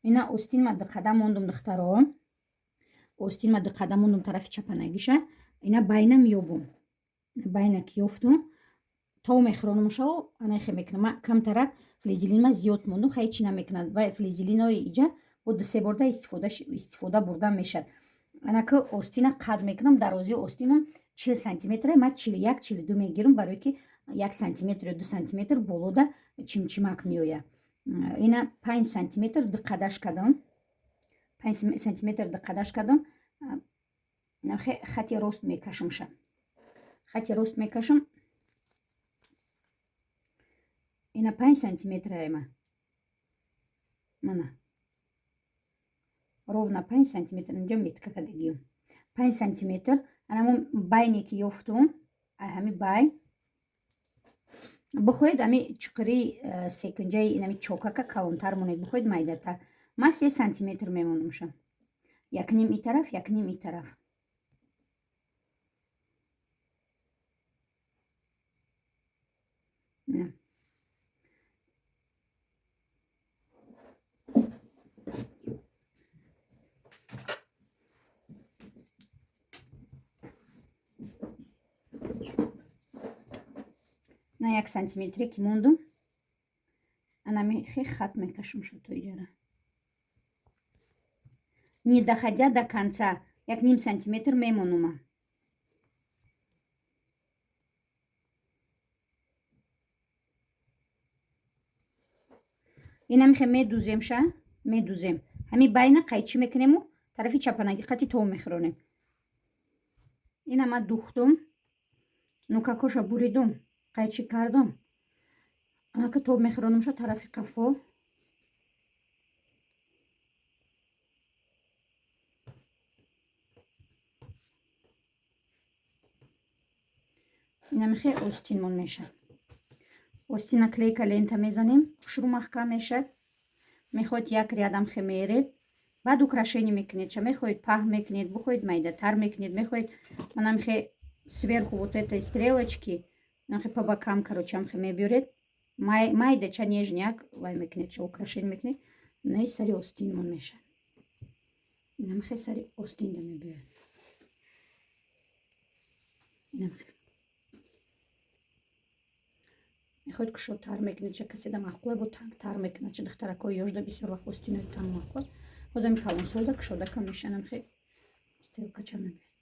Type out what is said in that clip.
Ина остин ма ду қадам мондум, духтаро. Остин ма ду қадам мондум тарафи чапанагиша. Ина байна меёбум. Байна ки ёфтум, то мехӯронумшаву анахе мекунам. Ма камтарак флизелинма зиёд мондум, хай чӣ намекунад. Вай флизелинои иҷа бо ду се борда истифода бурда мешад. Анаки остина қад мекунам, дарозии остинам 40 сантиметре, ма 41, 42 мегирам, барое ки 1 сантиметр ё 2 сантиметр болода чимчимак меояд. Ина 5 сантиметр ду қадаш кардам, 5 сантиметр ду қадаш кардам. Хати рост мекашамша, хати рост мекашам. Ина 5 сантиметр ама мана ровно 5 сантиметр инҷо метка кардагиём, 5 сантиметр. Анамон байне ки ёфтум, ҳами байн бихоҳед, ами чуқури секунҷаи инами чокака калонтар монед, бихоҳед майдатар. Ман 3 сантиметр мемонамша, якним и тараф, якним и тараф. На 1 сантиметре ки мондум, анами хе хат мекашам то иҷара, не доходя до конца, як ним сантиметр мемонума. Инамихе медуземша, медузем. Ҳами байна қайчӣ мекунему тарафи чапанаги қати то мехӯронем. Ина ма духтум, нукакоша буридум, қайчӣ кардум. Анака тоб мехӯронамша тарафи қафо. Инамихе остинмон мешад. Остина клейка лента мезанем, хушрӯ маҳкам мешад. Мехоҳед, як рядам хе меред, баъд украшение мекунед ша. Мехоҳед, паҳн мекунед, бихоҳед, майдатар мекунед, мехоҳед, манамихе сверху вот этой стрелочки нахе по бокам, короче, амхе мебиёред, майдача, нежняк вай мекунед ша, украшение мекунед. Наи сари остинмон мешад. Инамихе сари остинда мебиёяд. Инамихе мехоҳед, кушодтар мекунед ша, каседа маъқула, бо тангтар мекунад ша. Духтаракҳои ёшда бисёр вақт остинои танг маъқул, одами калонсолда кушодака мешанамхе стрелкача мебиёяд.